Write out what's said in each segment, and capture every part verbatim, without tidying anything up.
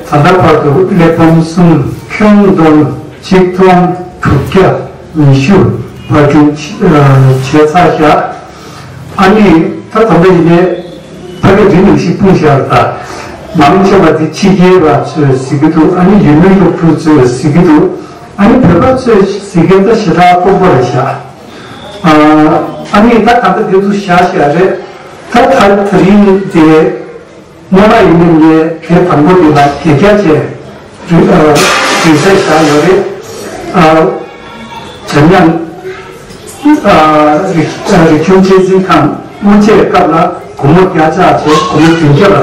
ད་ལྟ་བར་དུ་གླེགས་བམ་གསུམ་ཁྱོན་བསྡོམས་ཆིག་སྟོང་དྲུག་བརྒྱ་ཉི་ཤུ་པར་སྐྲུན་བྱས་ཚར་བཞག་ཨ་ནི་ད་ད་ལྟ་ཡིན་ནའི་ཕ་གི་རི་ནང་བཞིན་སྤུངས་བཞག་ད་མང་ཆེ་བ་འདི་ཕྱི་རྒྱལ་བ་ཚོས་གཟིགས་ཀྱི་འདུག་ཨ་ནི་ཡུལ་མི་སློབ་ཕྲུག་ཚོས་གཟིགས་ཀྱི་འདུག་ཨ་ནི་བོད་པ་ཚོས་གཟིགས་མཁན་ད་ཞེ་དྲག་དཀོན་པོ་རེད་བཞག་ཨ་ནི་ད་ད་ལྟ་འདི་ཚོ་བཞག་བཞག་རེད། ད་ད་ད་རིང་དེ་སྔོན་མ་ཡིན་ནའི་ངས་དེ་དང་པོ་དེ་ལ་དགེ་རྒྱ་ཆེ་རིག་ཨ་རིག་རྩལ་བཞག་ཡོད་རེད། ཨ་འཇམ་དབྱངས་ཨ་རིག་ཨ་རིག་གཞུང་གཅེས་འཛིན་ཁང་དབུ་འབྱེད་སྐབས་ལ་སྒོར་མོ་བརྒྱ་ཆ་བྱས་སྒོར་མོ་བདུན་བརྒྱ་ལ་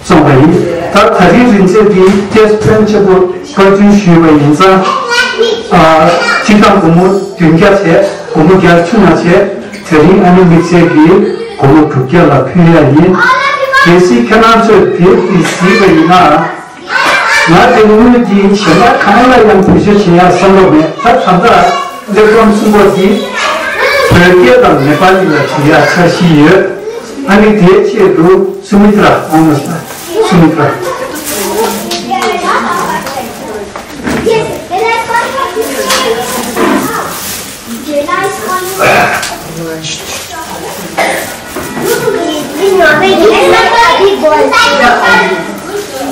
བཙོངས་པ་ཡིན། ད་ད་རིང་རིག་རྩལ་འདི་ཏེས་ཕོན་ཆེན་པོ་པར་སྐྲུན་ཞུས་པ་ཡིན་ཙང་ཨ་སྤྱིར་བཏང་སྒོར་མོ་བདུན་བརྒྱ་བྱས་སྒོར་མོ་བརྒྱ་བཅུ་ང་བྱས། དེ་རིང་ཨ་ནི་དམིགས་བསལ་གྱིས་སྒོར་མོ་དྲུག་བརྒྱ་ལ་ཕུལ་ཡ་ཡིན། གལ་སྲིད་ཁྱེད་རང་ཚོས་དེབ་འདི་གཟིགས་པ་ཡིན་ན། ང་དེ་དངུལ་འདི་གཞན་པ་གང་ལ་ཡང་བེད་སྤྱོད་བྱེད་ཡ་བསམ་བློ་མེད། ད་ད་ལྟ་གླེགས་བམ་གསུམ་པོ་འདི་བོད་སྐད་དང་ནེ་པ་ལི་ལ་བྲིས་ཡ་འཆར་གཞི་ཡོད། ཨ་ནི་དེའི་ཆེད་དུ་སུ་མི་ཏྲ་ཨོ་མ་ས་སུ་མི་ཏྲ།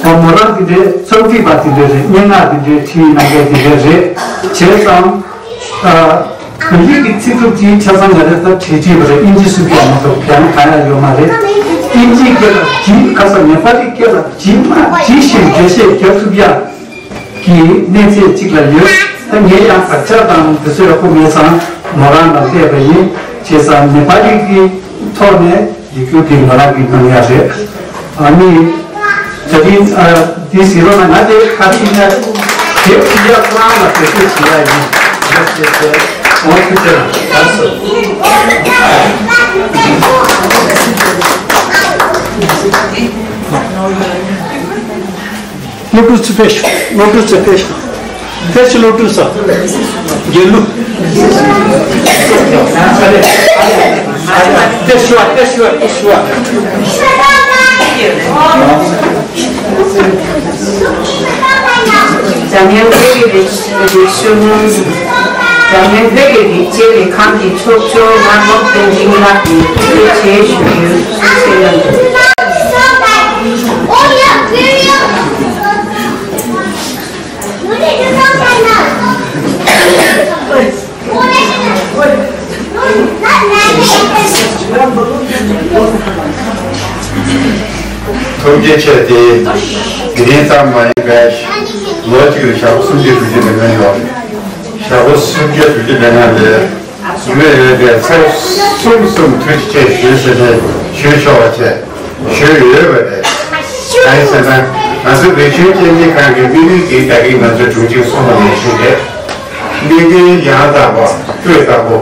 ཨ་མོ་རང་དེ་འདྲའི་རྩོམ་སྒྲིག་པ་དེ་འདྲ་རེད། སྙན་ངག་དེ་འདྲའི་བྲིས་གནང་མཁན་དེ་འདྲ་རེད། བྱས་ཙང་ཨ་བོད་ཡིག་གི་ཚིག་གྲུབ་དེ་ཆ་ཚང་ང་རང་ད་བྲིས་བྲིས་པ་རེད། ཨིན་ཇི་སུབ་ཀྱང་མ་གཏོགས་དེ་རང་གང་ཡང་ཡོད་མ་རེད། ཨིན་ཇིའི་སྐད་ལ་ཇི་ག་ས་ནེ་པ་ལི་སྐད་ལ་ཇི་མ་ཇི་བཞིན་འགྲེལ་བཤད་རྒྱག་ཐུབ་ཡ། གི་གནས་ཚད་གཅིག་ལ་ཡོད། ད་ངས་ཡང་དག་ཆ་དང་འདི་ཚོ་ཡག་པོ་མེད་ཙང་མོ་རང་ལ་བལྟས་པ་ཡིན། བྱས་ཙང་ནེ་པ་ལི་གི་ཐོག་ནས་ཡིག་སྒྱུར་འདི་མོ་རང་གིས་གནང་ཡ་རེད། ཨ་ནི་ད་རིང་ཨ་འདི་ཟེར་རོགས་གནང་། ང་དེ་ག་རེ་ཡིན་ན་དེབ་འདི་ཡ་ཁོ་རང་ལ་བེད་སྤྱོད་བྱེད་ཡ་ཡིན། ཡ་ཟེར་ཟེར་འོ་ཐུགས་རྗེ་གནང་། ལགས་སོ། སློབ་ཕྲུག་ཚོ་ཕེབས་ཤོག་སློབ་ཕྲུག་ཚོ་ཕེབས་ཤོག་ཕེབས་ཤོག་སློབ་ཕྲུག་ཚོ། རྒྱལ་གླུ། ཕེབས་ཤོག་ཕེབས་ཤོག་ཕེབས་ཤོག་འཛམ་གླིང་བོད་ཀྱི་རིག་རིག་གཞུང་། འཛམ་གླིང་བོད་ཀྱི་རིག་རྩལ་ལས་ཁང་གི་ཚོགས་གཙོ་ངག་དབང་བསྟན་འཛིན་ལགས་ཀྱིས་ཐུགས་རྗེ་ཆེ་ཞུ་རྒྱུའི་གསུང་བཤད་གནང་འདུག་ཐུགས་རྗེ་ཆེ་སྟེ། དེ་རིང་ཙམ་མ་ཡིན་པའི་ལོ་གཅིག་ལ་ཞག་པོ་སུམ་བརྒྱ་དྲུག་ཅུ་ལས་མེད་ཡོད། ཞག་པོ་སུམ་བརྒྱ་དྲུག་ཅུ་ལས་མེད་ལས་ཡོད་པའི་ཚེ་གསུམ་གསུམ་ཐུགས་རྗེ་ཆེ་ཞུ་ཟེར་ནས་ཞུ་ཆོག་པ་བྱས་ཞུ་ཡོད་པ་རེད། གང་ཡིན་ཟེར་ན་ང་ཚོ་རིག་གཞུང་གཅེས་འཛིན་ཁང་གི་དམིགས་ཡུལ་འདི་ད་གིན་ང་ཚོ་དྲུང་ཆེ་གསུངས་པ་ནང་བཞིན་རེད། དམིགས་ཡུལ་ཡང་དག་པ་སྤུས་དག་པོ།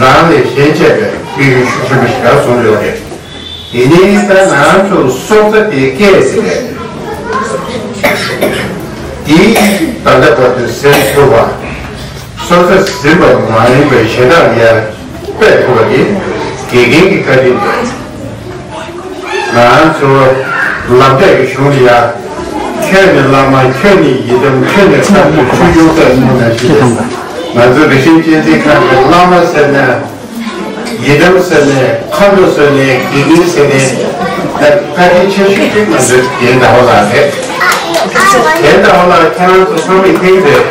རང་ལས་གཞན་གཅེས་པའི་དམིགས་ཡུལ་ཤུགས་ཆེན་པོ་ཞིག་ལ་བཟུང་ཡོད་རེད། དེ་ནས་ད་ང་ཚོ་སྲོག་རྩ་དེ་སྐད་ཟེར་རེད། དེ་ད་ལྟ་བར་དུ་ཟིན་ཐུབ་པ། སྲོག་རྩ་ཟིན་པ་མ་ཡིན་པའི་ཞེ་དྲག་ཡར་སྤེལ་ཐུབ་པ་དེ་དགེ་རྒན་གྱི་བཀའ་དྲིན་རེད། ང་ཚོ་ལབ་འདས་ཀྱི་གཞུང་ལ་ཡ། ཁྱོད་ནི་བླ་མ། ཁྱོད་ནི་ཡི་དམ། ཁྱོད་ནི་བཀའ་བརྒྱུད་ཆོས་སྐྱོང་ལྟར་སྨོན་ལ་ཞེས་པས། ང་ཚོ་རིག་གཞུང་གཅེས་འཛིན་ཁང་གི་བླ་མ་ཟེར་ན། ཡི་དམ་ཟེར་ནས། མཁའ་འགྲོ་ཟེར་ནས། དགེ་འདུན་ཟེར་ནས། ད་བཀའ་དྲིན་ཆེ་ཤོས་ཅིག་ང་ཚོའི་རྒན་ཟླ་བ་ལགས་རེད། རྒན་ཟླ་བ་ལགས་ཁྱེད་རང་ཚོ་ཚང་མས་མཁྱེན་གྱི་རེད།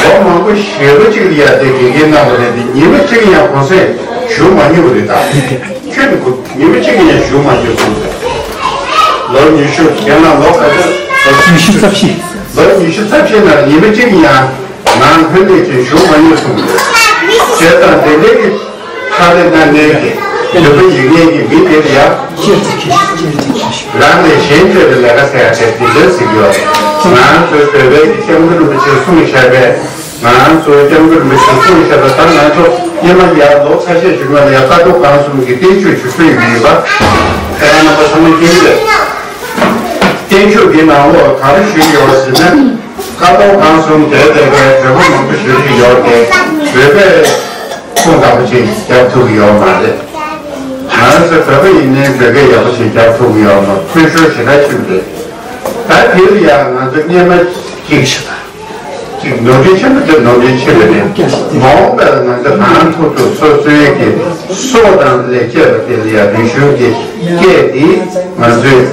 ལོ་མང་པོ་ཞེ་པོ་ཅིག་ལ་ཡ་དེ་དགེ་རྒན་གནང་བ་རེད་དེ། ཉི་མ་གཅིག་ཡང་གུང་སེང་ཞུ་མ་མྱོང་བ་རེད་ད། ཁྱོད་ནི་ཉི་མ་གཅིག་ཡང་ཞུ་མ་མྱོང་གསུངས་ཟེར། ལོ་ཉི་ཤུ། རྒན་ལགས་ལོ་ག་ཚོད། ཉི་ཤུ་རྩ་བཞི། ལོ་ཉི་ཤུ་རྩ་བཞི་ནང་ཉི་མ་གཅིག་ཡང་ནང་ལྷོད་ལྷོད་ཅིག་ཞུ་མ་མྱོང་གསུངས་ཟེར། བྱས་ཙང་དེ་འདྲའི་གི་ཕྱག་ལས་གནང་མཁན་གྱི་བོད་པ་ཡིན་མཁན་གྱི་མི་དེ་ལ་ཡ། རང་ལས་གཞན་གཅེས་པའི་ལས་ཀ་ཟེར་ཡ་དེ་དེ་འདྲ་ཟེར་གྱི་ཡོད་རེད། ང་ཚོའི་བོད་པའི་སྐྱབས་མགོན་རིན་པོ་ཆེས་གསུངས་བཞག་པའི། ང་ཚོའི་སྐྱབས་མགོན་རིན་པོ་ཆེས་གསུངས་བཞག་པ་ལྟར། ང་ཚོ་སྔོན་མ་ཡར་ལོ་ཁ་ཤས་ཤིག་སྔོན་ལ་ཡར་བཀའ་ཐོག་ཁང་གསུམ་གྱི་བརྟན་བཞུགས་ཞུ་གི་ཡོད་པ་ཁྱེད་རང་རྣམ་པ་ཚང་མས་མཁྱེན་གྱི་རེད། བརྟན་བཞུགས་འདི་ནང་ལོགས་ག་རེ་ཞུས་ཡོད་ཟེར་ན། བཀའ་ཐོག་ཁང་གསུམ་བསྡད་བསྡད་པའི་བོད་པ་མང་པོ་ཞིག་ཡོད་དེ། བོད་པས་ཁུངས་དག་པོ་ཞིག་རྒྱབ་ཐུབ་ཀྱི་ཡོད་མ་རེད། ང་ཚོ་བོད་པ་ཡིན་ནའི་བོད་སྐད་ཡག་པོ་ཞིག་རྒྱབ་ཐུབ་ཀྱི་ཡོད་མ་རེད། འཐུས་ཤོར་ཞེ་དྲག་ཕྱིན་པ་རེད། ད་དེ་ལ་ཡང་ང་ཚོ་སྔོན་མ་གཅིག་ཅིག་ནོར་འཁྲུལ་ཆེན་པོ་དེ་ནོར་འཁྲུལ་ཆེ་བས་ནས་མ་འོངས་པ་ལ་ང་ཚོ་གང་ཐུབ་ཐུབ་སོ་སོའི་གི་སྲོག་དང་ལས་བྱེད་པ་དེ་ལ་ཡང་རིག་གཞུང་གི་སྐད་དེ་ང་ཚོས་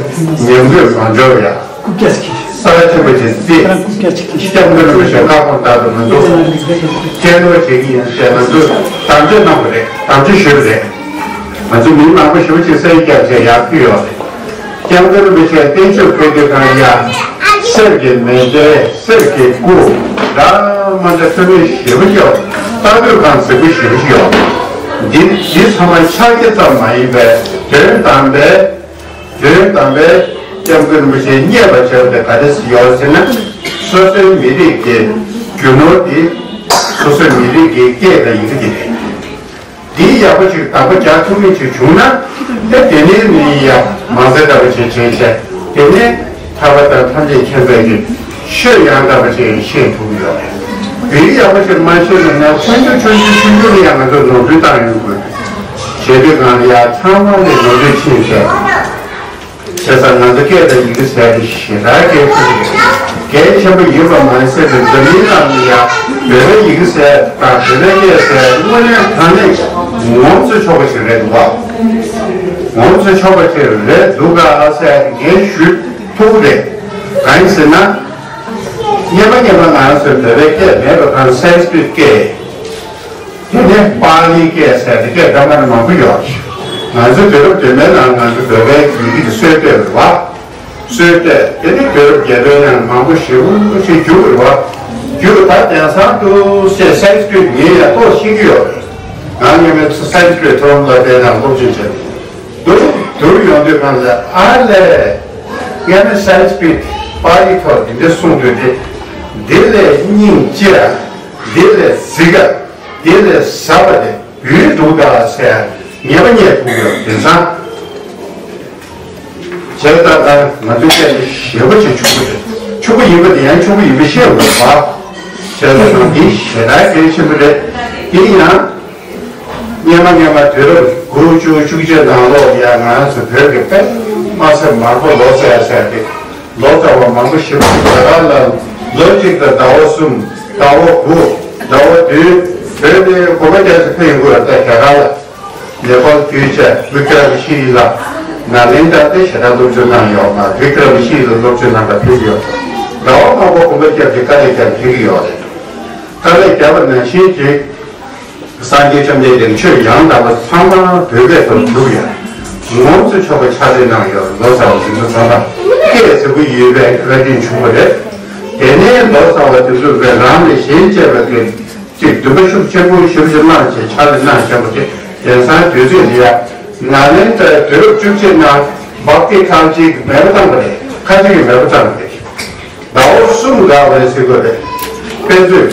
ཉམས་རྒུད་མ་འགྲོ་བ་ཡ། རྐུབ་བཀྱག་ཅིག་གིས། ས་ཆ་ཆེན་པོ་ཅིག་བརྩིས། རྐུབ་བཀྱག་ཅིག་གིས། སྐྱབས་མགོན་རིན་པོ་ཆེ་བཀའ་དགོངས་ལྟར་དུ་མི་འདུག་གཏན་ལོག་བྱེད་ཀྱི་ཡིན་ཟེར་ང་ཚོས་དམ་བཅའ་གནང་བ་རེད། དམ་བཅའ་ཞུས་པ་རེད། ང་ཚོ་མི་མང་པོ་ཞེ་པོ་ཅིག་གསལ་བསྐྱར་བྱས་ཡར་ཕུལ་ཡོད་རེད། སྐྱབས་མགོན་རིན་པོ་ཆེ་བསྟན་བཅོས་ཕུལ་དུས་སྒང་ཡ། གསེར་གྱི་མཎྜལ། གསེར་གྱི་སྐུ། འདྲ་མི་འདྲ་ཐོན་མི་ཞེ་པོ་ཅིག་ཡོད། ལྟ་སྡོད་ཁང་ཟེར་པོ་ཞེ་པོ་ཅིག་ཡོད། འདི་འདི་ཚང་མ་ཕྱག་རྒྱ་ཙམ་མ་ཡིན་པའི་དོན་དམ་པའི། དོན་དམ་པའི་སྐྱབས་མགོན་རིན་པོ་ཆེ་མཉེས་པར་བྱ་བ་དེ་ག་འདྲ་ཡོད་ཟེར་ན། སོ་སོའི་མི་རིགས་ཀྱི་རྒྱུ་ནོར་དེ་སོ་སོའི་མི་རིགས་ཀྱི་སྐད་དང་ཡི་གེ་དེ་རེད། འདི་ཡག་པོ་ཅིག་དམ་པོ་རྒྱག་ཐུབ་མཁན་ཅིག་བྱུང་ན། དེ་དེ་ནས་མི་ཡ་མ་ཟད་འདྲ་བ་ཞིག་བྱས་བྱས། དེ་ནས་ཐར་པ་དང་ཐམས་ཅད་མཁྱེན་པའི་གི་ཆོས་ཡང་དག་པ་ཞིག་ཤེས་ཐུབ་ཡོད་རེད། འདི་ཡག་པོ་ཞིག་མ་ཤེས་ན་ཆུང་ཆུང་ཆུང་ཆུང་ཆུང་ལ་ཡང་ང་ཚོ་ནོར་འཁྲུལ་བཏང་ཡོང་དགོས། བྱེད་དུས་སྒང་ལ་ཡང་ཚང་མ་ལས་ནོར་འཁྲུལ་ཕྱིན་བྱས། བྱས་ཙང་ང་ཚོ་སྐད་དང་ཡི་གེ་ཟེར་དེ་ཞེ་དྲག་གལ་ཆེན་པོ་རེད། གལ་ཆེན་པོ་ཡིན་པ་མ་ཟད་པའི་འཛམ་གླིང་ནང་ལ་ཡང་བོད་པའི་ཡི་གེ་ཟེར་དང་བོད་པའི་སྐད་ཟེར་དངོས་གནས་དྲང་གནས་ངོམ་ཚོད་ཆོག་པ་ཞིག་རེད་འདུག་ག་ངོམ་ཚོད་ཆོག་པ་ཞིག་རེད་འདུག་ག་ཟེར་ངས་ཞུ་ཐུབ་རེད། གང་ཡིན་ཟེར་ན། སྔོན་མ་སྔོན་མ་ང་ཚོའི་བོད་པའི་སྐད་མེད་པ་དང་སན་སི་ཀྲིད་སྐད། དེ་ནས་པཱ་ལི་སྐད་ཟེར་ཏེ་སྐད་འདྲ་མི་འདྲ་མང་པོ་ཡོད། ང་ཚོ་དུས་རབས་བདུན་པའི་ནང་ང་ཚོ་བོད་པའི་ཡི་གེ་དེ་སྲོལ་གཏོད་རེད་བ། སྲོལ་གཏོད་དེ་ནས་དུས་རབས་བརྒྱད་པའི་ནང་མང་པོ་ཞེ་པོ་ཞིག་བསྒྱུར་བ་རེད་བ། བསྒྱུར་ད་དེང་སང་དུ་སེ་སན་སི་ཀྲིད་ངས་ཡང་ཏོག་ཤེས་ཀྱི་ཡོད་རེད། ང་སྔོན་མའི་སན་སི་ཀྲིད་མཐོ་རིམ་སློབ་གྲྭའི་ནང་སློབ་སྦྱོང་བྱས་འདུག་བསྒྱུར་ཡོང་དུས་གང་ལ་ཨ་ལས། སྔོན་མའི་སན་སི་ཀྲིད་པཱ་ལི་ཐོག་འདི་འདྲ་གསུངས་དུས་དེ། འདི་ལས་སྙིང་རྗེ། འདི་ལས་གཟི་དཀར། དེ་ལས་ཟབ་པ་དེ་བོད་འདུག་ག་ཟེར་ངེས་པ་རྙེད་ཐུབ་ཡོད། དེང་སང་བྱས་ཙང་ད་ང་ཚོའི་སྐད་དེ་ཞེ་པོ་ཅིག་ཕྱུག་པོ་རེད། ཕྱུག་པོ་ཡིན་པ་དེ་ཡང་ཕྱུག་པོ་ཡིན་པ་ཤེས་དགོས་པ། བྱས་ཙང་ང་འདི་ཞེ་དྲག་གལ་ཆེན་པོ་རེད། དེ་ཡང་སྔོན་མ་སྔོན་མ་དུས་རབས་དགུ་བཅུ་བཅུ་གཅིག་ནང་ལོགས་ཡ་ང་ཚོ་བོད་ཀྱི་དཔེ་མ་ཚད་མར་པོ་ལོ་ཙཱ་ཟེར་ཏེ། ལོ་ཙཱ་བ་མང་པོ་ཞིག་རྒྱ་གར་ལ་ལོ་གཅིག་དང་ཟླ་བ་གསུམ། ཟླ་བ་དགུ། ཟླ་བ་བདུན། བོད་ནས་དགོན་པ་རྒྱ་ཆེ་ཕེབས་ཡོང་གི་ཡོད་རེད། ད་རྒྱ་གར་ལ་ནེ་པཱལ་བརྒྱུད་བྱས་བི་ཀྲ་མི་ཤི་ལ་ནཱ་ལེནྡྲ་དེ་ཞེ་དྲག་སློབ་སྦྱོང་གནང་ཡོད་མ་རེད། བི་ཀྲ་མི་ཤི་ལ་སློབ་སྦྱོང་གནང་ག་ཕེབས་ཡོད། ཟླ་བ་མང་པོ་དགོན་པ་རྒྱ་གི་དཀའ་ལས་བརྒྱབ་ཕེབས་ཀྱི་ཡོད་རེད། དཀའ་ལས་བརྒྱབ་པ་ནང་བཞིན་གྱི། སངས་རྒྱས་བཅོམ་ལྡན་འདས་ཆོས་ཡང་དག་པ་ཚང་མ་བོད་སྐད་དུ་བསྒྱུར་ཡང་ངོམས་སུ་ཆོག་པའི་ཕྱག་ལས་གནང་ཡོད། ལོ་ཙཱ་བ་དེ་ཚོ་ཚང་མ་སྐད་གཟུགས་པོ་ཡོད་པའི་བཀའ་དྲིན་བྱུང་བ་རེད། དེ་ནས་ལོ་ཙཱ་བ་དེ་ཚོ་བས་རང་ལས་གཞན་གཅེས་པའི་གི་ཅིག་འདུན་པ་ཤུགས་ཆེན་པོ་ཞེ་པོ་ཅིག་གནང་བྱས་ཕྱག་ལས་གནང་བཞིན་པ་དེ་དེང་སང་དུས་ཚོད་འདི་ཡ་ནཱ་ལེནྡྲའི་དུས་རབས་བཅུ་གཅིག་ནང་བྷག་ཏི་ཁ་ཅིག་མེད་པ་བཏང་བ་རེད། ཁ་ཅིག་གིས་མེད་པ་བཏང་བ་རེད། ཟླ་བ་གསུམ་འགག་པ་རེད་ཟེར་དགོས་རེད། དཔེ་མཛོད།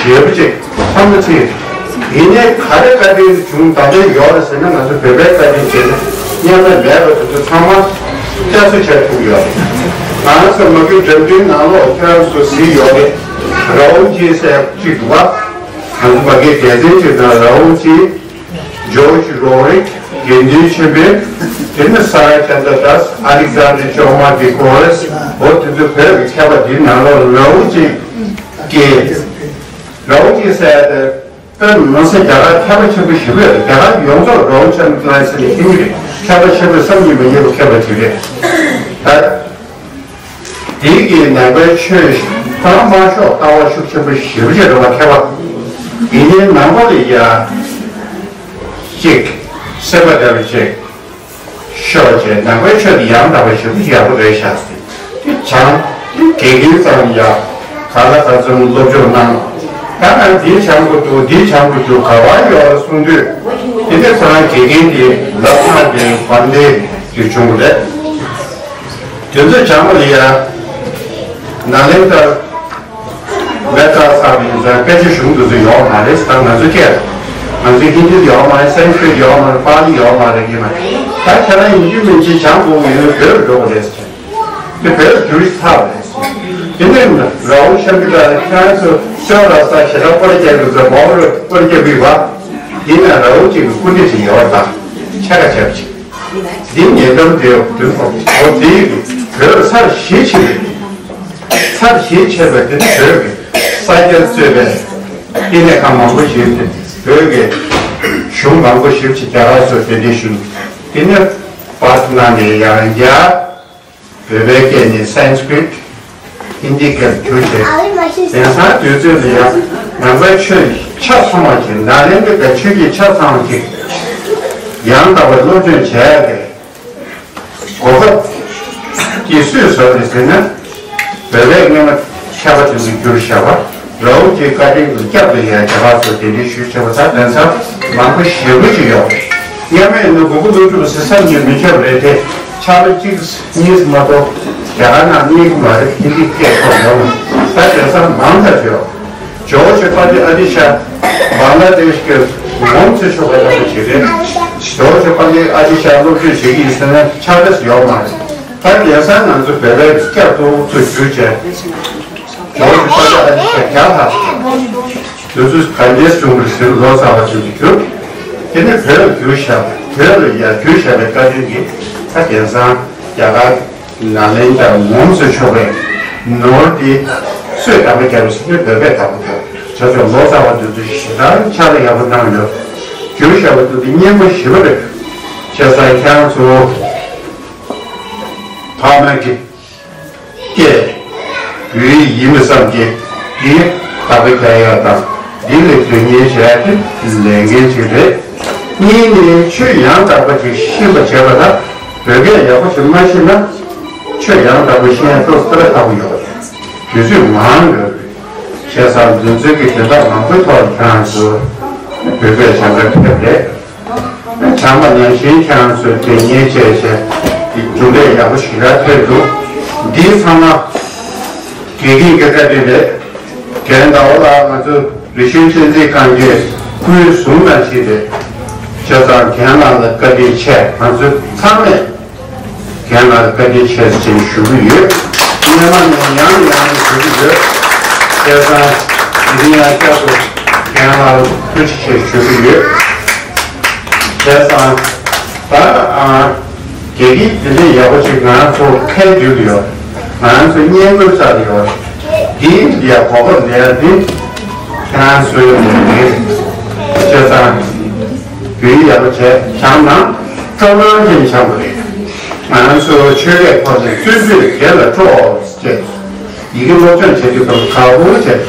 ཞེ་པོ་ཅིག་ཕམ་ཚིག་ཡིན་ནའི་ག་རེ་བཀའ་དྲིན་བྱུང་ད་ལྟ་ཡོད་རེད་ཟེར་ན། ང་ཚོ་བོད་པའི་བཀའ་དྲིན་བྱས་ན་སྔོན་མ་མེད་པ་དེ་ཚོ་ཚང་མ་བསྐྱར་གསོ་བྱས་ཐུབ་ཡོད་རེད། ང་ཚོ་མ་གི་འགྲེམས་སྟོན་ནང་ལོགས་ཁྱེད་རང་ཚོ་གཟིགས་ཡོད་རེད། ར་ཨུལ་ཇི་ཟེར་ཅིག་འདུག་བ། ང་ཚོ་མ་གི་སྡེ་ཚན་ཅིག་དང་ར་ཨུལ་ཇི། ཇོརྗ་རོ་རིག་དགེ་འདུན་ཆོས་འཕེལ། དེ་ནས་ས་ར་ཅན་དྲ་དཱས། ཨ་ལེག་ཛན་ཌར་ཅོ་མ་ཌི་ཀོ་རེས། འོ་དེ་ཚོ་བོད་ཀྱི་མཁས་པ་འདིའི་ནང་ལོགས་ར་ཨུལ་ཇི་གི། ར་ཨུལ་ཇི་ཟེར་ཡ་དེ་དཔེ་མི་སྲིད་རྒྱ་གར་མཁས་པ་ཆེན་པོ་ཞིག་རེད། རྒྱ་གར་ཡོངས་རྫོགས་ར་ཨུལ་ཅན་དྲ་ལ་ཟེར་ནས་ཤེས་ཀྱི་རེད། མཁས་པ་ཆེན་པོ་བསམ་གྱིས་མི་ཁྱབ་པ་མཁས་པ་ཞིག་རེད། ད། དེའི་གི་ནང་པའི་ཆོས་ཐོག་མར་ཤོག་ལྟ་བ་ཤུགས་ཆེན་པོ་ཞེ་པོ་ཅིག་རེད་བ། མཁས་པ་ཡིན་ནའི་ནང་པ་ལ་ཡ་ཅིག་སེམས་པ་འདྲ་བ་ཅིག་ཤོར་བྱས། ནང་པའི་ཆོས་དེ་ཡང་དག་པ་ཞེ་པོ་ཅིག་ཡག་པོ་རེད་ཤག་ཟེར། དེ་བྱང་དེ་དགེ་རྒན་ཙམ་ཡ་ག་ལ་ག་ཚོད་སློབ་སྦྱོང་གནང་། ད་ང་འདི་བྱང་དགོས་འདུག་འདི་བྱང་དགོས་འདུག་ག་བ་ཡོད་གསུང་དུས། དེ་ནས་ཁོ་རང་དགེ་རྒན་དེ་ལབ་ན་དེ་བར་འདི་དེ་བྱུང་བ་རེད། དེ་ཚོ་སྦྱངས་པ་ལ་ཡ། ནཱ་ལེནྡྲར་མེ་ཏྲ་ཚར་བ་ཡིན་ཙང་དཔེ་ཆ་གཞུང་དེ་ཚོ་ཡོད་མ་རེད། ད་ང་ཚོ་སྐད་ང་ཚོའི་ཧིན་དི་ཡོད་མ་རེད། སན་སི་ཀྲིད་ཡོད་མ་རེད། པཱ་ལི་ཡོད་མ་རེད། ཡིན་མ་རེད། ད་ཁྱེད་རང་ཡིན་གཅིག་མིན་གཅིག་སྦྱང་དགོས་ཡོད་ན་བོད་ལ་འགྲོ་དགོས་རེད་ཟེར། དེ་བོད་ལ་བསྒྱུར་ཚར་བ་རེད་ཟེར། དེ་ནས་ར་ཨུལ་ཆོས་འཕེལ་ལགས་ནས་ཁྱེད་རང་ཚོ་སོན་ར་ས་ཞེ་དྲག་སྐོར་རྒྱག་གི་འདུག་མོ་ར་སྐོར་རྒྱག་གི་ཡོད་པ། དེ་ནས་ར་ཨུལ་ཅིག་གི་སྐུ་འདྲ་ཞིག་ཡོད་པ་དང་ཆ་ཁ་ཆ་བ་ཅིག་འདི་ཉེ་འགྲམ་དེ་དུས་ཐོག་འོ་དེའི་ བོད་ཚར་བཞི་ཕྱིན་པ་རེད། ཚར་བཞི་ཕྱིན་པ་དེ་ནི་བོད་ཀྱི་ས་སྐྱར་གཙོས་པའི་བསྟི་གནས་ཁང་མང་པོ་ཞིག་དེ་བོད་ཀྱི་གཞུང་མང་པོ་ཞིག་ཅིག་རྒྱ་གར་སོགས་གདན་འདྲེན་ཞུས། དེ་ནི་པར་ནང་ནས་ཡང་རྒྱ། བོད་པའི་སྐད་ནི་སན་སི་ཀྲིཏ། ཧིན་དི་སྐད་བསྒྱུར་བྱས། དེང་སང་དུས་ཚོད་ལ་ཡང་ནང་པའི་ཆོས་ཆ་ཚང་བ་ཞིག་ནཱ་ལེནྡྲའི་ཆོས་ཀྱི་ཆ་ཚང་བ་ཞིག་ཡང་དག་པའི་སློབ་སྦྱོང་བྱས་ཏེ། གོ་སྐབས་ཀྱིས་སུས་བཟོས་རེད་ཟེར་ན། བོད་པའི་སྔོན་མ་མཁས་པ་དེ་ཚོས་བསྒྱུར་བཞག་པ། རཱ་ཧུལ་གྱིས་བཀའ་དྲིན་གྱིས་བསྐྱར་དུ་ཡང་རྒྱ་གར་སོགས་གདན་འདྲེན་ཞུས་བྱས་པ་དང་། དེང་སང་མང་པོ་ཞེ་པོ་ཅིག་ཡོད་རེད། སྔོན་མ་ཡིན་ན་གུ་གུལ་ཡུ་ཊུབ་ཟེར་བསམ་གྱིས་མི་ཁྱབ་རེད་དེ། ཕྱག་ལ་གཅིག་གཉིས་མ་གཏོགས་རྒྱ་གར་ནང་གནས་ཀྱི་མ་རེད། ཧིན་དི་སྐད་ཐོག་ཡོང་། ད་དེང་སང་མང་དྲགས་ཡོད། ཇོ་བོ་རྗེ་པཎྜི་ཏ་ཨ་ཏི་ཤ་བང་ལ་དེཤ་གི་ངོ་མཚར་ཆོས་པ་ལྟ་བུ་ཞིག་རེད། ཇོ་བོ་རྗེ་པཎྜི་ཏ་ཨ་ཏི་ཤ་སློབ་ཁྲིད་བྱེད་ཀྱི་ཡིན་ཟེར་ན་ཆགས་སྡང་ཡོད་མ་རེད། ད་དེང་སང་ང་ཚོ་བོད་པའི་སྐྱབས་གཙོ་བོ་ཚོ་གྱུར་བྱས། ཇོ་བོ་རྗེ་པཎྜི་ཏ་ཨ་ཏི་ཤ་བརྒྱ་ལྷག་དེ་ཚོ་ག་འདྲས་བྱུང་བ་རེད་ཟེར་ན་ལོ་ཙཱ་བ་ཅིག་ཏུ་གྱུར། དེ་ནས་བོད་ལ་བསྒྱུར་བཞག་བོད་ལ་ཡར་བསྒྱུར་བཞག་པའི་བཀའ་དྲིན་གྱིས་ད་དེང་སང་རྒྱ་གར་ནཱ་ལེནྡྲ་ངོ་མཚར་ཆོས་པའི་ནོར་འདི་སུས་བདག་པོ་རྒྱག་པ་ཟེར་ན་བོད་པས་བདག་པོ་རྒྱག་བྱས་ཙང་ལོ་ཙཱ་བ་འདི་ཚོ་ཞེ་དྲག་ཕྱག་ལས་ཡག་པོ་གནང་ཡོད། བསྒྱུར་བཞག་པ་འདི་ཚོ་སྙན་པོ་ཞེ་པོ་རེད། བྱས་ཙང་ཁྱེད་རང་ཚོ་ཕ་མ་གི་སྐད་བོད་ཡིག་ཡིན་པ་ཙམ་གྱིས་འདི་བདག་པོ་རྒྱག་ཡག་དང་འདི་ལ་དོན་གཉེར་བྱས་ཏེ་ལས་འགན་ཅིག་རེད། གཉིས་ནི་ཆོས་ཡང་དག་པ་ཅིག་ཤེས་པར་བྱེད་པ་དང་། བོད་སྐད་ཡག་པོ་ཞིག་མ་ཤེས་ན་ཆོས་ཡང་དག་པ་ཤེས་ཡག་ཏོག་ཙམ་ཁག་པོ་ཡོད་རེད། དུས་ཚོད་མང་ཡོད་རེད། བྱས་ཙང་འདི་ཚོའི་གི་དོན་དག་མང་པོའི་ཐོག་ལ་ཁྱེད་རང་ཚོ་བོད་སྐད་སྦྱང་གར་ཕེབས་རེད། བྱམས་པ་ནང་བཞིན་ཁྱེད་རང་ཚོས་དེ་ཉེས་བྱས་བྱས་ཀྱི་གྲུབ་འབྲས་ཡག་པོ་ཞེ་དྲག་ཐོན་འདུག་འདི་ཚང་མ་དགེ་རྒན་གྱི་བཀའ་དྲིན་རེད། རྒན་ཟླ་བ་ལགས་ང་ཚོ་རི་ཤོད་གཅན་གཟན་ཁང་གི་སྐུའི་ཟུར་ནང་བཞིན་རེད། བྱས་ཙང་རྒན་ལགས་ལ་བཀའ་དྲིན་ཆེ། ང་ཚོ་ཚང་མས་རྒན་ལགས་ལ་བཀའ་དྲིན་ཆེ་ཞེས་ཞུ་གི་ཡོད། སྔོན་མ་ནས་ཡང་ནས་ཡང་ནས་ཞུ་གི་ཡོད། བྱས་ཙང་དེ་རིང་ཡང་བསྐྱར་དུ་རྒན་ལགས་ལ་ཐུགས་རྗེ་ཆེ་ཞུ་གི་ཡོད། བྱས་ཙང་ད་ཨ། དགེ་རྒན་དེ་འདྲའི་ཡག་པོ་ཅིག་ང་ཚོ་ཁའི་རྒྱུད་ལ་ཡོད། ང་ཚོ་སྙན་ངག་ཅག་ལ་ཡོད། འདི་ཡ་གོ་སྐབས་ལས་འདི་ཁྱེད་རང་ཚོའི་ལས་འགན་བྱས་ཙང་བོད་ཡིག་ཡག་པོ་བྱས་སྦྱངས་ན་སྤྲོ་སྣང་ཅན་ཆགས་པ་རེད། ང་ཚོ་ཆོས་སྐད་ཐོག་ནས་བརྩོན་འགྲུས་རྒྱས་ལ་སྤྲོ་ཅེས། ཡི་གེ་སློབ་སྦྱོང་བྱེད་དུས་སྐབས་དགའ་པོ་བྱས།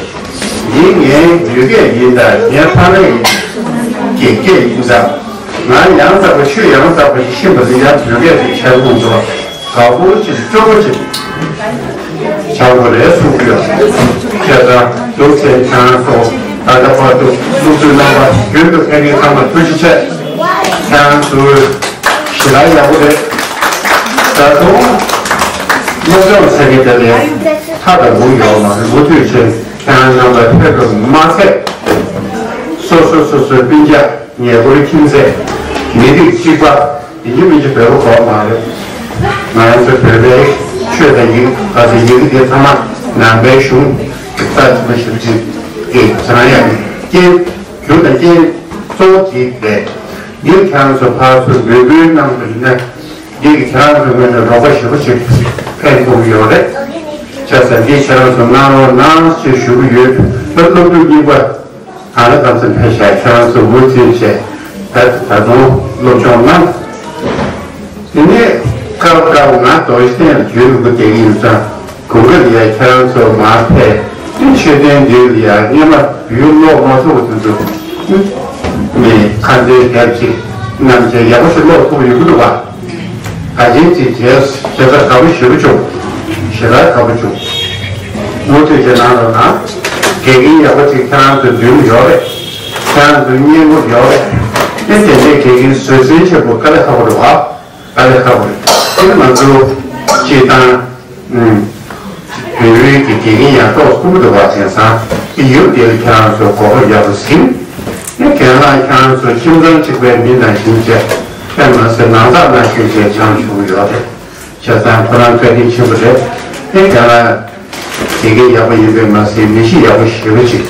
འདི་ངའི་བོད་སྐད་ཡིན་ད། ངའི་ཕ་མ་ཡི་གི་སྐད་ཡིན་ད། ང་ཡང་དག་པ་ཆོས་ཡང་དག་པ་ཞིག་ཤེས་པ་འདི་ཡང་བོད་སྐད་དེ་ཁྱེར་ཡོང་འགྲོ། དགའ་པོ་བྱས་སྤྲོ་པོ་བྱས་བྱ་དགོས་རེད་གསུང་གི་ཡོད། བྱས་ཙང་འདུག་སེ་ཁྱེད་རང་ཚོ་ད་ལྟ་བར་དུ་བློ་གྲོས་རྣམ་པ་རྒྱུན་དུ་ཕན་མཁན་ཚང་མ་ཐུགས་རྗེ་ཆེ། ཁྱེད་རང་ཚོའི་ཞེ་དྲག་ཡག་པོ་རེད། ད་དུང་སློབ་སྦྱོང་ཟེར་མཁན་དེ་ལས་ཁ་དང་མགོ་ཡོད་མ་རེད། མུ་མཐུད་བྱས་ཁྱེད་རང་རྣམ་པ་ཕེབས་པ་མ་ཟད། སོ་སོ་སོ་སོའི་སྤུན་ཀྱག་ཉེ་འཁོར་ཁྱིམ་མཚེས་མི་རིགས་གཅིག་པ་ཡིན་གཅིག་མིན་གཅིག་བོད་པ་གོ་མ་རེད། ང་ཚོ་བོད་པའི་ཆོས་དང་ཡིག་ག་ཚོད་ཡིན་གྱི་དེ་ཚང་མ་ནང་པའི་གཞུང་རྩ་ཆེན་པོ་ཞེ་པོ་ཅིག་གི་ཚང་ཡག་གི་རྐྱེན་རྒྱུ་དང་རྐྱེན་གཙོ་བོ་དེ་རེད། འདིར་ཁྱེད་རང་ཚོ་ཕར་ཚུར་འབོད་སྐུལ་གནང་བ་ཡིན་ན། འདི་གིས་ཁྱེད་རང་ཚོའི་ངོས་ནས་རོགས་པ་ཞེ་པོ་ཞིག་ཕན་ཐོགས་ཀྱི་ཡོད་རེད། བྱས་ཙང་འདི་ཁྱེད་རང་ཚོ་གནང་རོགས་གནང་ཞེས་ཞུ་གི་ཡོད། ད་སློབ་ཕྲུག་གཉིས་པ་གང་ལ་གང་འཚམ་ཕེབས་ཤག་ཁྱེད་རང་ཚོ་མུ་མཐུད་བྱས་ད་ད་དུང་སློབ་སྦྱོང་གནང་། དེ་ནས་སྐབས་སྐབས་ང་རྡོ་རྗེ་གདན་ལ་རྒྱུན་དུ་སྒུག་བསྡད་ཀྱི་ཡིན་ཙང་། དགོང་དག་ལ་ཡ་ཁྱེད་རང་ཚོ་མར་ཕེབས་ཏེ་མཆོད་རྟེན་འདི་ལ་ཡ་སྔོན་མ་བོད་ཡིག་ཀློག་མ་ཐུབ་པ་དེ་ཚོ་ནས་ཁ་འདོན་རྒྱབ་ཅིག་གནང་བྱས་ཡག་པོ་ཞིག་ཀློག་ཐུབ་པ་ཡོང་གི་འདུག་བ། ག་ཅན་ཅིག་བྱས་བྱས་ཙང་དགའ་པོ་ཞེ་པོ་བྱུང་། ཞེ་དྲག་དགའ་པོ་བྱུང་། མུ་མཐུད་བྱས་གནང་རོགས་གནང་། དགེ་རྒན་ཡག་པོ་ཅིག་ཁྱེད་རང་ཚོའི་མདུན་ཡོད་རེད། ཁྱེད་རང་ཚོའི་སྙན་པོ་ཡོད་རེད། ཨེ་དེ་འདྲའི་དགེ་རྒན་བཟོད་བསྲན་ཆེན་པོ་དཀའ་ལས་ཁག་པོ་རེད་བ། དཀའ་ལས་ཁག་པོ་རེད། དེ་ནི་ང་ཚོ་སྤྱིར་བཏང་། ཨུམ། བོད་ཡིག་གི་དགེ་རྒན་ཡང་ཏོག་ཙམ་འདུག་པ། དེང་སང་དེ་ཡོད་དེ་ཁྱེད་རང་ཚོ་གོ་སྐབས་ཡག་པོ་ཟིན། ཨེ་རྒན་ལགས་ཁྱེད་རང་ཚོ་ཁྱིམ་ཚང་གཅིག་པའི་མི་ནང་བཞིན་བྱས། དཔེ་མ་ཟད་ནང་ཚགས་ནང་བཞིན་བྱས་སྦྱངས་བྱུང་ཡོད་རེད། བྱས་ཙང་ཁོ་རང་བཀའ་དྲིན་ཆེན་པོ་རེད། ཨེ་རྒན་ལགས་དགེ་རྒན་ཡག་པོ་ཡིན་པས་མ་ཟད་མི་གཤིས་ཡག་པོ་ཞེ་པོ་ཅིག་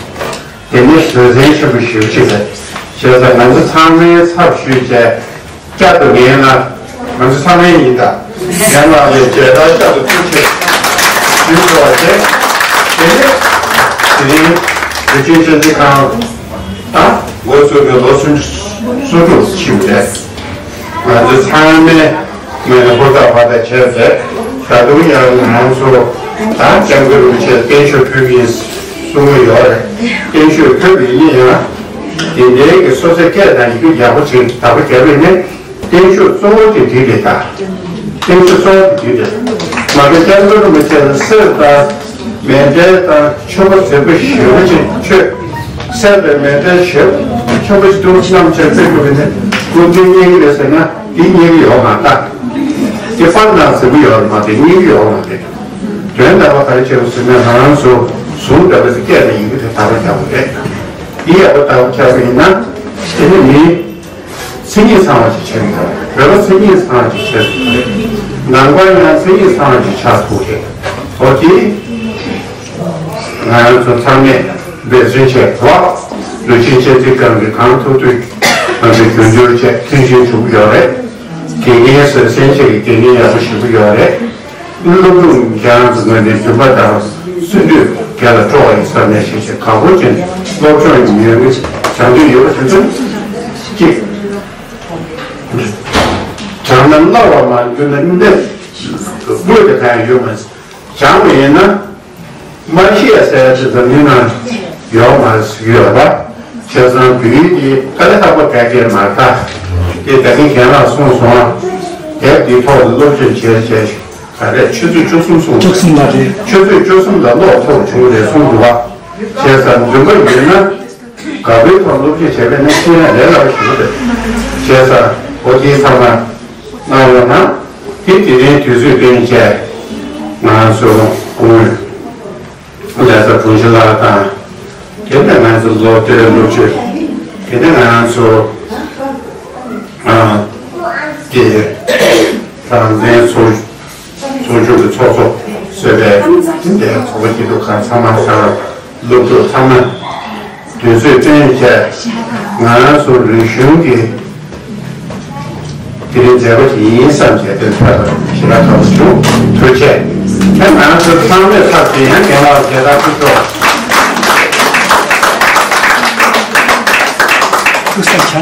དེ་ནས་བཟོད་བསྲན་ཆེན་པོ་ཞེ་པོ་ཅིག་རེད། བྱས་ཙང་ང་ཚོ་ཚང་མའི་ཚབ་ཞུས་བྱས། བསྐྱར་དུ་ངས་ན་ང་ཚོ་ཚང་མའི་ཡིན་ད། རྒན་ལགས་ནས་མཇལ་དར་ཤར་དུ་ཐུགས་ཆེ་ཞུས་ཐུབ་པ་བྱས། དེ་ནས་དེ་རིང་དུས་ཆེན་སྤྱི་འཐུས་ཁང་ད་འགོ་ཚུགས་ནས་ལོ་སུམ་ཅུ་སོ་དྲུག་ཕྱིན་པ་རེད། ང་ཚོ་ཚང་མས་ངོས་ནས་ཧུར་ཐག་བར་ཐག་བྱས་ཚེ་ད་དུང་ཡང་ང་ཚོ་ད་སྐྱབས་མགོན་རིན་པོ་ཆེ་བརྟན་བཞུགས་ཕུལ་གྱི་ཡིན་གསུང་གི་ཡོད་རེད། བརྟན་བཞུགས་ཕུལ་བ་ཡིན་ན་ཡང་དེ་འདྲའི་གི་སོ་སོའི་སྐད་དང་ཡི་གེ་ཡག་པོ་ཅིག་བདག་པོ་བརྒྱབ་པ་ཡིན་ན། བརྟན་བཞུགས་གཙོ་བོ་དེ་འདི་རེད་ད། བརྟན་བཞུགས་གཙོ་བོ་དེ་འདི་རེད། མ་གི་སྐྱབས་མགོན་རིན་པོ་ཆེ་ལ་གསེར་དང་མཎྜལ་དང་ཆུ་བོ་རྫིག་པོ་ཞེ་པོ་ཅིག་མཆོད། གསེར་དང་མཎྜལ་ཞེ་པོ་ཆེན་པོ་ཞིག་འདུག་བསམ་བྱས་བརྩེ་དགོས་པས་ནི་སྐུ་མདུན་རྙེད་ཀྱི་རེད་ཟེར་ན་འདི་རྙེད་ཀྱི་ཡོད་མ་རེད་ད། དེ་པར་ནང་ཟེར་གྱི་ཡོད་རེད་མ་གཏོགས་རྙེད་ཀྱི་ཡོད་མ་རེད། དོན་དག་པ་ག་རེ་བྱས་པ་ཟེར་ན་ང་རང་ཚོ་གཟུངས་འདྲ་བའི་སྐད་དང་ཡི་གེ་དེ་དག་པ་རྒྱག་དགོས་རེད། འདི་ཡག་པོ་དག་པ་རྒྱག་པ་ཡིན་ན་དེ་ནི་མི། མཚན་ཉིད་ཚང་བ་ཞིག་བྱེད་དགོས། བོད་པ་མཚན་ཉིད་ཚང་བ་ཞིག་བྱེད་དགོས། ནང་པ་ཡང་མཚན་ཉིད་ཚང་བ་ཞིག་ཆགས་ཐུབ་རེད། འོ་དེ་ང་རང་ཚོ་ཚང་མས་འབད་བརྩོན་བྱེད་དགོས། དུས་ཆེན་སྤྱི་འཐུས་ཁང་གིས་གང་ཐུབ་ཐུབ་ང་ཚོས་རྒྱུན་སྐྱོར་བྱས་མཐུན་སྒྲིལ་བྱེད་ཀྱི་ཡོད་རེད། དགེ་རྒན་ཚོས་གསན་བྱེད་ཀྱི་དགེ་རྒན་ཡག་པོ་ཞུ་གི་ཡོད་རེད། སློབ་ཕྲུག་ཁྱེད་རང་ཚོ་ངོས་ནས་རྒྱུན་པ་དང་སུན་དུས་སྒེར་ལ་སྤྲོ་བ་ཡིན་ས་མེད་ཞེས་བྱས་གང་པོ་ཅན་སློབ་སྦྱོང་ཡོད་མཁན་སྦྱང་འདོད་ཡོད་པ་དེ་ཚོ་གཅིག་སྦྱང་ན་སླ་བ་མ་གྱུར་ན་འདི་དངོས་དེ་གང་ཡང་ཡོད་མ་རེད། སྦྱང་བ་ཡིན་ན་མ་ཤེས་ཟེར་ཡ་ཅིག་འཛམ་གླིང་ན་ཡོད་མ་རེད་ཟེར་གྱི་ཡོད་པ། བྱས་ཙང་བོད་ཡིག་འདི་དཀའ་ལས་ཁག་པོ་ག་གེ་མ་རེད་ད། དེ་ད་གིན་རྒན་ལགས་གསུངས་སོང་ཨ། དེབ་འདིའི་ཐོག་ལ་སློབ་སྦྱོང་བྱས་བྱས། ག་རེ་ཆུ་ཚོད་བཅུ་གསུམ་སོང་། བཅུ་གསུམ་ལ་རེད། ཆུ་ཚོད་བཅུ་གསུམ་ལ་ཀློག་ཐུབ་བྱུང་རེད་གསུངས་འདུག་བ། བྱས་ཙང་འདུན་པ་ཡོད་ན་དགའ་པོའི་ཐོག་སློབ་ཁྲིད་བྱས་པས་ན་ཤེས་ཡ་ལས་སླ་བ་ཞིག་རེད། བྱས་ཙང་འོ་དེའི་ཚང་མ་གནང་རོགས་གནང་། དེ་དེ་རིང་དུས་ཚོད་བཏོན་བྱས་ང་ཚོ་སྐུ་ངོ་ལས་ཚབ་དྲུང་ཆེ་ལགས་དང་། དེ་ནས་ང་ཚོ་ལོ་དེར་སློབ་ཆོས། དེ་ནས་ང་ཚོ་ཨ་དེ་རང་བཙན་ཚོགས་ཚོགས་ཆུང་གི་ཚོགས་གཙོ་གཙོས་པའི་འདས་ཚོགས་པ་སྐྱིད་སྡུག་ཁག་ཚང་མ་དང་སློབ་ཕྲུག་ཚང་མ་དུས་ཚོད་བཏོན་བྱས་ང་རང་ཚོ་རིག་གཞུང་གི་དེ་རིང་མཛད་སྒོ་དེ་ཡིན་བསམ་བྱས་དེ་ཕེབས་པ་ཞེ་དྲག་དགའ་པོ་བྱུང་། ཐུགས་རྗེ་ཆེ། ཁྱེད་ང་རང་ཚོ་ཚང་མས་ཚར་དེ་ཡང་རྒན་ལགས་མཇལ་དར་ཕུལ་ཆོག་ཐུགས་རྗེ་ཆེ།